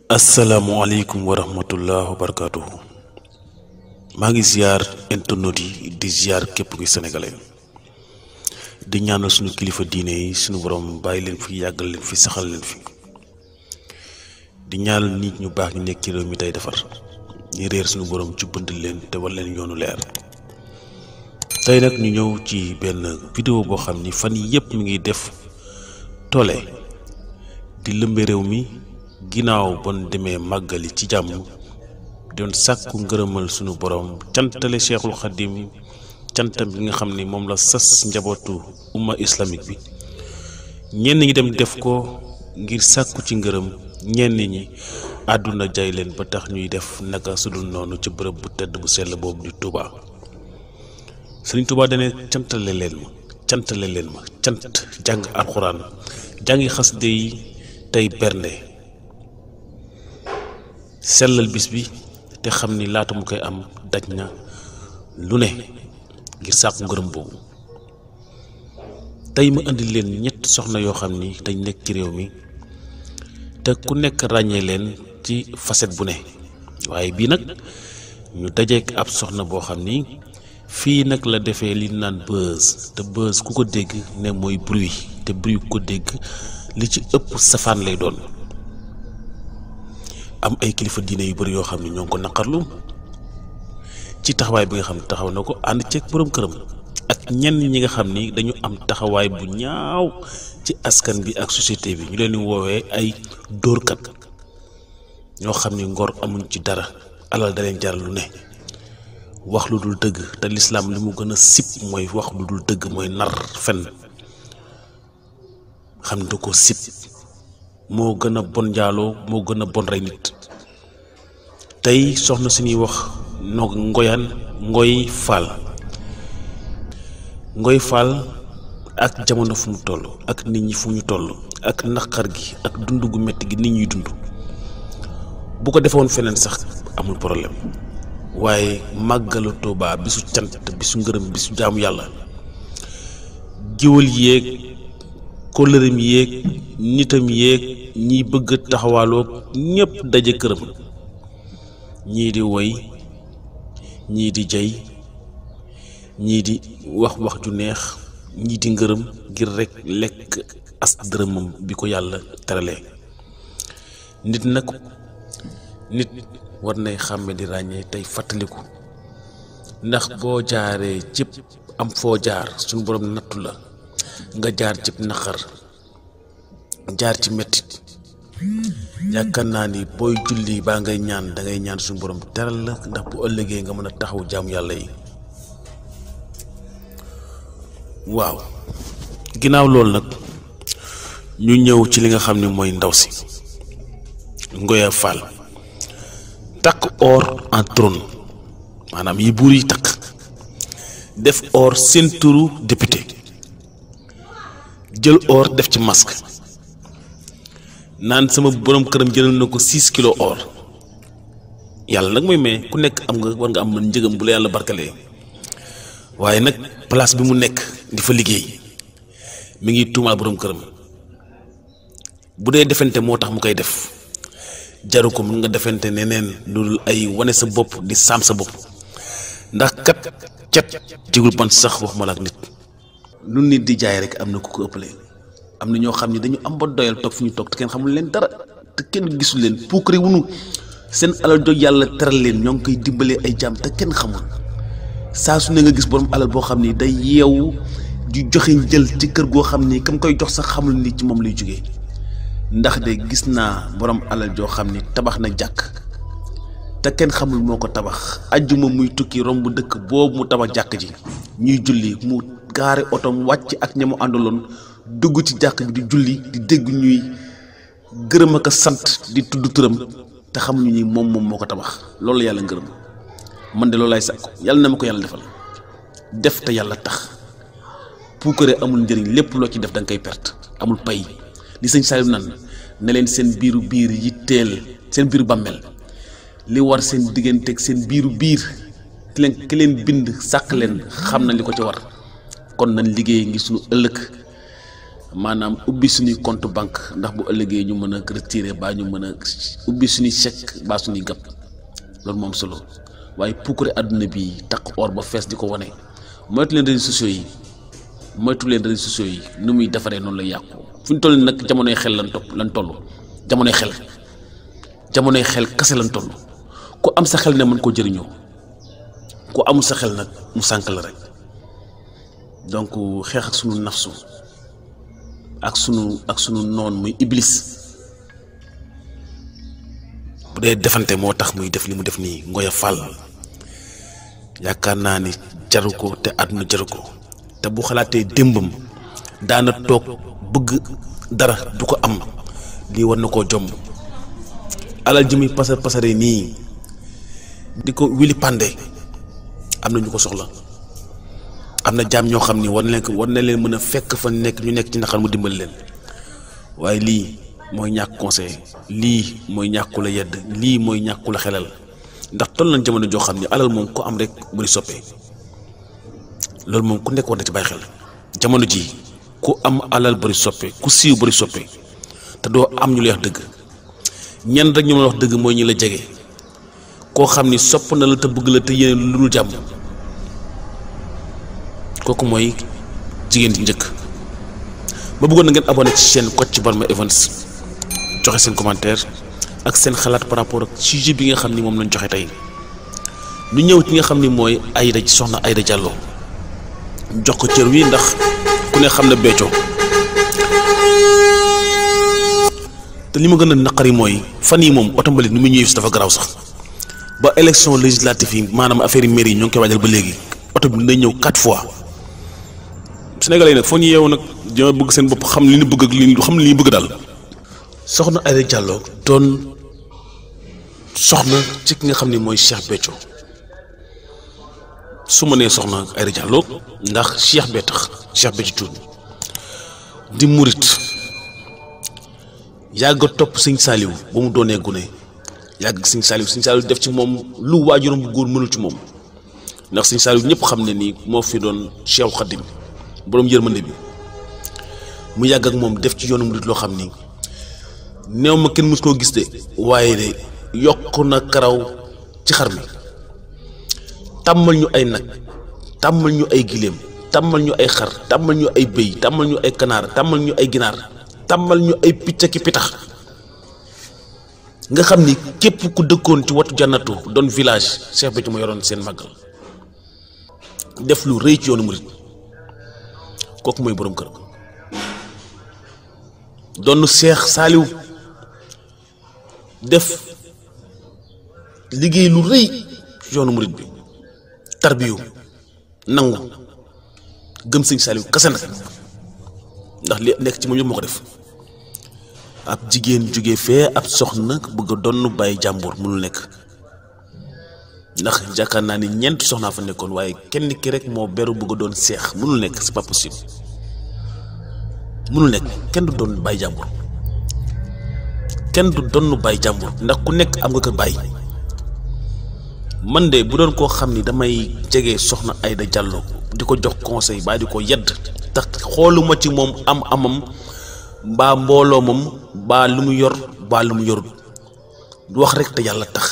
Assalamualaikum warahmatullahi wabarakatuh. Magi ziar internet yi di ziar kep kuy sénégalais di ñaanal suñu kilifa diiné yi suñu borom bàyyi leen fi yagal leen fi saxal leen fi di ñaanal nit ñu baax ñi nekk ci réew mi tay defar ñi réer suñu borom jubbante leen te wal leen yoonu leer. tay nak ñu ñëw ci benn vidéo boo xam ni fan yépp mi ngi def tolé di lëmbe réew mi ginaaw bon demee màggali ci jàmm doon sàkku ngërëmal sunu borom cantale Cheikhul Khadim cantam bi nga xam ni moom la sas njabootu umma islamique bi ñenn ñi dem def ko ngir sàkku ci ngërëm ñenn ñi àdduna jay leen ba tax ñuy def naka sudul noonu ci bërëb bu tedd bu sell boobu di Touba. Sëriñ Touba dane cantale leen ma cant jàng alxuraan jàngi xasde yi tey bernde sellal bis bi te xam ni laata mu koy am daj na lu ne ngir sàkku ngërëm boobu. tey ma indi leen ñett soxna yoo xam ni dañ nekk ci réew mi te ku nekk ràññee leen ci facette bu ne waaye bii nag ñu dajeek ab soxna boo xam ni fii nag la defee li naan buzz te buzz ku ko dégg ne mooy bruit te bruit ku ko dégg li ci ëpp safaan lay doon. am ay kilifa diine yu bari yoo xam ne ñoo ngi ko naqarlu ci taxawaay bi nga xam ne taxaw na ko ànd ceeg borom këram ak ñenn ñi nga xam ni dañu am taxawaay bu ñaaw ci askan bi ak société bi ñu leen di woowee ay dóorkat ñoo xam ni ngor amuñ ci dara alal da leen jaral lu ne wax lu dul dëgg te lislaam li mu gën a sib mooy wax lu dul dëgg mooy nar fen xam ne da ko sib moo gën a bon njaaloo moo gën a bon rey nit. tey soxna si ñuy wax Ngoy Fall ak jamono fu mu toll ak nit ñi fu ñu toll ak naqar gi ak dund gu metti gi nit ñuy dund bu ko defoon feneen sax amul problème waaye màggalu Tuubaa bisu cant bisu ngërëm bisu jaamu yàlla géwël yéeg kóllëreem yéeg nitam yéeg ñiy bëgg taxawaaloo ñépp daje këram ñii di woy ñii di jay ñii di wax ju neex ñii di ngërëm ngir rekk lekk as dërëmam bi ko yàlla teralee. nit war nay xàmme di ràññee tey fàttaliku ndax boo jaaree cëpp am foo jaar suñu borom nattu la nga jaar ci naqar jaar ci mettit yaakaar naa ni booy julli baa ngay ñaan da ngay ñaan suñu borom teral la ndax bu ëllëgee nga mën a taxaw jaamu yàlla yi. waaw ginnaaw loolu nag ñu ñëw ci li nga xam ne mooy ndaw si Ngoy Fall takk or en trône maanaam yi buur yi takk def or seen turu député jël or def ci masque naan sama borom këram jëlal na ko 6 kilo or yàlla nag mooy may ku nekk am nga war nga am man njëgam bu la yàlla barkalee waaye nag place bi mu nekk di fa liggéey mi ngi tuumaal borom këram bu dee defante moo tax mu koy def jaru ko mun nga defante neneen loolu ay wane sa bopp di saam sa bopp ndax kat cet jigul ban sax waxuma la ak nit lu nit di jaay rek am na ku ko ëppale. am na ñoo xam ne dañu am ba doyal toog fu ñu toog te kenn xamul leen dara te kenn gisul leen puukare wunu seen alal joj yàlla teral leen ñoo ngi koy dimbalee ay jàmm te kenn xamul saa su ne nga gis borom alal boo xam ni day yeewu di joxe jël ci kër goo xam ni kam koy jox sax xamul ni ci moom lay jógee ndax de gis naa borom alal joo xam ni tabax na jàkk te kenn xamul moo ko tabax ajjuma muy tukki romb dëkk boobu mu tabax jàkk ji ñuy julli mu gaare otom wàcc ak ña mu àndaloon dugg ci jàkk bi di julli di dégg ñuy gërëm ak sant di tudd turam te xamuñu ni moom moo ko tabax loolu yàlla ngërëm man de loolu lay sàkku yàlla na ma ko yàlla defal def te yàlla tax puukare amul njëriñ lépp loo ci def da nga koy perte amul pay li sëñ Saliou nan ne leen seen biiru biir yi teel seen biiru bàmmeel li war seen digganteeg seen biiru biir ki leen bind sàkk leen xam na li ko ci war kon nañ liggéey ngi suñu ëllëg maanaam ubbi suñuy compte banque ndax bu ëllëgee ñu mën a retirer baa ñu mën a ubbi suñuy chèque baa suñuy gab loolu moom solo waaye puukare àdduna bi takk or ba fees di ko wane moytu leen réseaux sociaux yi nu muy defaree noonu la yàqu fu ñu toll nag jamonoy xel lan toll jamonoy xel kase lan toll ku am sa xel ne mën koo jëriñoo ku amul sa xel nag mu sànk la rek donc xeex ak sunu nafsu ak sunu noon muy iblis bu dee defante moo tax muy def li mu def nii Ngoye Fall yaakaar naa ni jaru ko te àdduna jaru ko te bu xalaatee démbam daana toog bëgg dara du ko am lii war na koo jomm alal ji muy pasare nii di ko wili pande am na ñu ko soxla am na jaam ñoo xam ni war na leen mën a fekk fa nekk ñu nekk ci naqar mu dimbali leen waaye lii mooy ñàkk conseil lii mooy ñàkku la yedd lii mooy ñàkku la xelal ndax toll nañ jamono joo xam ni alal moom ko am rek bëri soppee loolu moom ku nekk war na ci bàyyi xel jamono ji ku am alal bëri soppe ku siiw bëri soppe te doo am ñu lay wax dëgg ñenn rek ñu ma wax dëgg mooy ñi la jege koo xam ni sopp na la te bëgg la te yéene lu dul jàmm kooku mooy jigéen di njëkk. ma bëggoon na ngeen abonné ci chaîne Kocc Barma Events joxe seen commentaire ak seen xalaat par rapport ak sujet bi nga xam ni moom lañ joxe tey ñu ñëw ci nga xam ni mooy soxna Aïda Diallo jox ko cër wi ndax ku ne xam na Béthio te li ma gën a naqari mooy fan yi moom oto mbalit ni mu ñëwee si dafa garaaw sax ba élection législative yi maanaam affaire yi mairie yi ñoo ngi koy waajal ba léegi oto bi dina ñëw 4 fois Sénégalais yi nag foo ñu yeewu nag dama bëgg seen bopp xam li ñu bëgg ak li ñu xam li ñu bëgg daal. soxna Aïda Diallo doon soxna ci ki nga xam ni mooy Cheikh Béthio su ma nee soxna Aïda Diallo ndax Cheikh bee tax Cheikh Béthio Thioune di murit yàgg topp sëñ Saliou ba mu doonee gune yàgg sëñ Saliou def ci moom lu waajuram bu góor mënul ci moom ndax sëñ Saliou ñëpp xam ne ni moo fi doon Cheikh Khadim boroom yërmande bi mu yàgg ak moom def ci yoonu murit loo xam ni néew ma kenn mës koo gis de waaye de yokk na karaw ci xar mi tàmmal ñu ay nag tàmmal ñu ay giléem tàmmal ñu ay xar tàmmal ñu ay bëy tàmmal ñu ay kanaar tàmmal ñu ay ginaar tàmmal ñu ay picc ki pitax nga xam ni képp ku dëkkoon ci watu jannatu doon village Cheikh Béthio ma yoroon seen màggal def lu rëy ci yoonu murit kooku mooy boroom kër doon Cheikh Saliou def liggéey lu rëy ci yoonu murit bi tarbiyu nangu gëm sëñ Saliou kase nag ndax li nekk ci moom yëpp moo ko def ab jigéen jóge fee ab soxna bëgg a donn bàyyi jàmbur mënul nekk ndax jàkkaar naa ni ñeent soxnaa fa nekkoon waaye kenn ki rek moo beru bëgg a doon seex mënul nekk c'est pas possible mënul nekk kenn du doon bàyyi jàmbur kenn du donn bàyyi jàmbur ndax ku nekk am nga ko bàyyi man de bu doon koo xam ni damay jege soxna Aïda Diallo di ko jox conseil baa di ko yedd tax xooluma ci moom amam mbaa mbooloo moom baa lu mu yor baa lu mu yorul wax rek te yàlla tax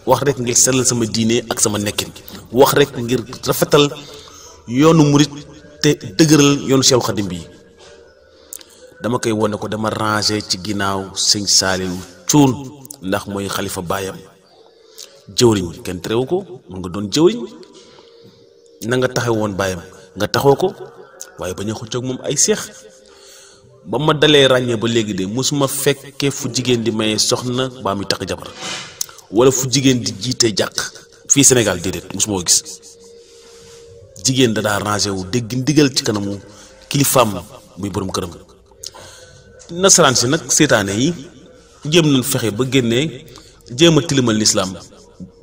wax rek ngir sellal sama diine ak sama nekkin wax rek ngir rafetal yoonu murit te dëgëral yoonu Cheikh Khadim bi dama koy wone ko dama rangé ci ginnaaw sëñ Saliou Thioune ndax mooy xalifa baayam jëwriñ kenn terewu ko mun nga doon jëwriñ na nga taxaw woon baayam nga taxoo ko waaye bañ a xëccoog moom ay seex ba ma dalee ràññee ba léegi de mosuma fekkee fu jigéen di maye soxna baa muy takk jabar wala fu jigéen di jiite jàkk fii Sénégal déedéet mosuma ko gis jigéen da daa rangé wu dégg ndigal ci kanamu kilifaam muy borom këram nasaraan si nag seetaane yi jéem nañ fexe ba génnee jéem a tilimal lislaam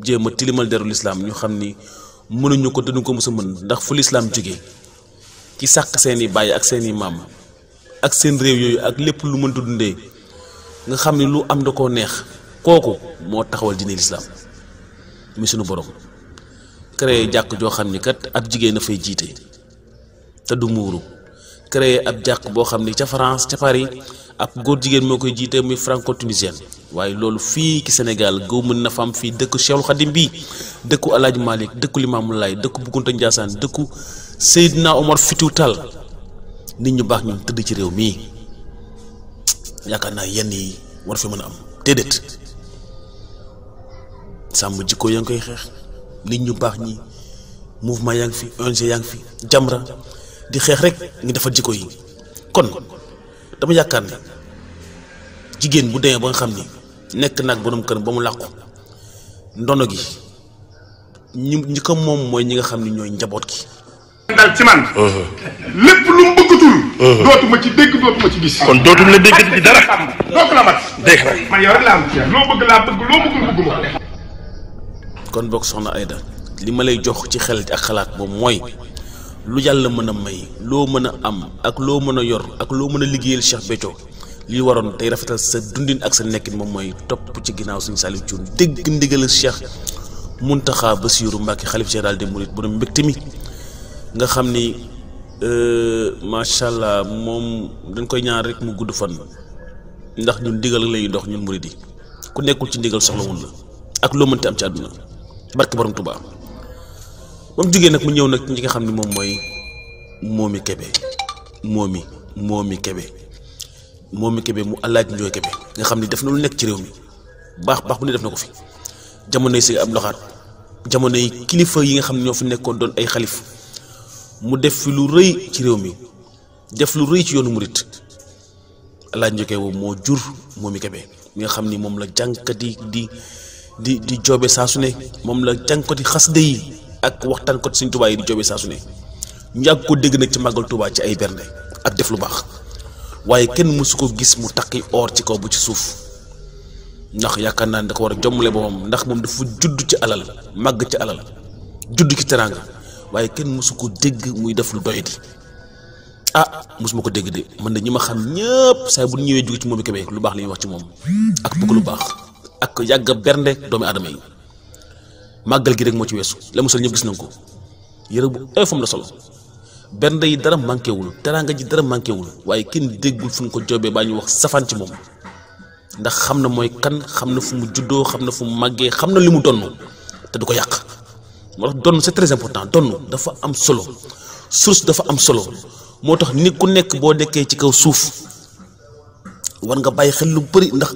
jéem a tilimal deru lislaam ñu xam ni mënuñu ko dañu ko mës a mën ndax fu lislaam jógee ci sàq seeni baay ak seeni maam ak seen réew yooyu ak lépp lu mënta dundee nga xam ni lu am da koo neex kooku moo taxawal diine lislaam mi sunu borom créé jàkk joo xam ni kat ab jigéen a fay jiite te du muuru créé ab jàq boo xam ni ca France ca Paris ab góor jigéen moo koy jiite muy franco-tunisienne waaye loolu fii ci Sénégal góob mën na fa am fii dëkku Cheikhul Khadim bi dëkku El Hadj Malick dëkku Limamou Laye dëkku Boukounta Ndiassane dëkku Seydina Omar Foutiyou Tall nit ñu baax ñun tëdd ci réew mii yaakaar naa yenn yi war fi mën a am déedéet sàmm jikko yaa ngi koy xeex nit ñu baax ñi mouvement yaa ngi fi ONG yaa ngi fi Jamra di xeex rek ngi defar jikko yi kon dama yaakaar ne jigéen bu demee ba nga xam ni nekk nag borom kër ba mu làqu ndono gi ñi ko moom mooy ñi nga xam ni ñooy njaboot gi. dal ci man. lépp lu mu bëggatul. dootuma ci dégg dootuma ci gis. kon dootum la dégg ci dara. dootu la mat. dégg rek man yow rek laa am loo bëgg laa bëgg loo bëggul bëgguma ko. kon bokk soxna Aida li ma lay jox ci xel ak xalaat boobu mooy lu yàlla mën a may loo mën a am ak loo mën a yor ak loo mën a liggéeyal Cheikh Béthio li waroon tey rafetal sa dundin ak sa nekkin moom mooy topp ci ginnaaw suñu Saliou Thioune dégg ndigal Cheikh Mountakha Bassirou Mbacké xalif général des mourides borom mbégte mi nga xam ni macha allah moom dañ koy ñaan rek mu gudd fan ndax ñun ndigal lañuy dox ñun murid yi ku nekkul ci ndigal soxlawul la ak loo mënti am ci àdduna barke borom Touba ba mu jógee nag mu ñëw nag ñi nga xam ne moom mooy Momy Kébé Momy Kébé mu Alaaji Njóoy Kébé nga xam ni def na lu nekk ci réew mi baax bu ne def na ko fi jamonoy si ab loxaat jamonoy kilifa yi nga xam ne ñoo fi nekkoon doon ay xalif mu def fi lu rëy ci réew mi def lu rëy ci yoonu murit Alaaji Njóoy Kébé moo jur Momy Kébé mi nga xam ni moom la jànkat yi di joobe saa su ne moom la jànkat yi xasida yi ak waxtaan ko Sëñ Tuubaa yi di joobe saa su ne ñu yàgg ko dégg nag ci màggal Tuubaa ci ay bernde ak def lu baax waaye kenn mësu ko gis mu takki or ci kaw bu ci suuf ndax yaakaar naa ne da ko war a jommale boppam ndax moom dafa judd ci alal màgg ci alal judd ci teraanga waaye kenn mësu ko dégg muy def lu doyadi mësuma ko dégg de man de ñi ma xam ñëpp saa bu ñëwee jóge ci Momy Kébé lu baax la ñuy wax ci moom ak bëgg lu baax ak yàgg a bernde doomi aadama yi màggal gi rek moo ci weesu la musal ñëpp gis nañ ko yëre bu fam la solo bernde yi dara manqué wul teraanga ji dara manqué wul waaye kenn déggul fu ñu ko joobee baa ñu wax safaan ci moom ndax xam na mooy kan xam na fu mu juddoo xam na fu mu màggee xam na li mu donn te du ko yàq moo tax donn c'est très important donn dafa am solo source dafa am solo moo tax nit ku nekk boo nekkee ci kaw suuf war nga bàyyi xel lu bari ndax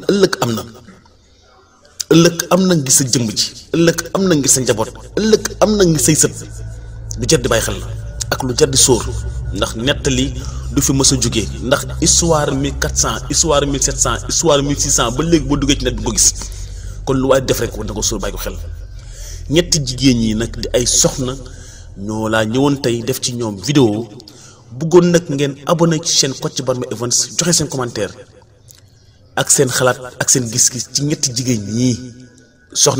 ëllëg am na ngi sa jëmm ji ëllëg am na ngi sa njaboot ëllëg am na ngi say sët lu jar di bàyyi xel la ak lu jar di sóor ndax nettali du fi mës a jógee ndax histoire 1400 histoire 1700 histoire 1600 ba léegi boo duggee ci net bi ko gis kon lu waay def rek war na ko sóor bàyyi ko xel ñetti jigéen ñi nag di ay soxna ñoo laa ñëwoon tey def ci ñoom vidéo bëggoon nag ngeen abonné ci chaîne Kocc Barma Events joxe seen commentaire ak seen xalaat ak seen gis-gis ci ñetti jigéen ñii soxna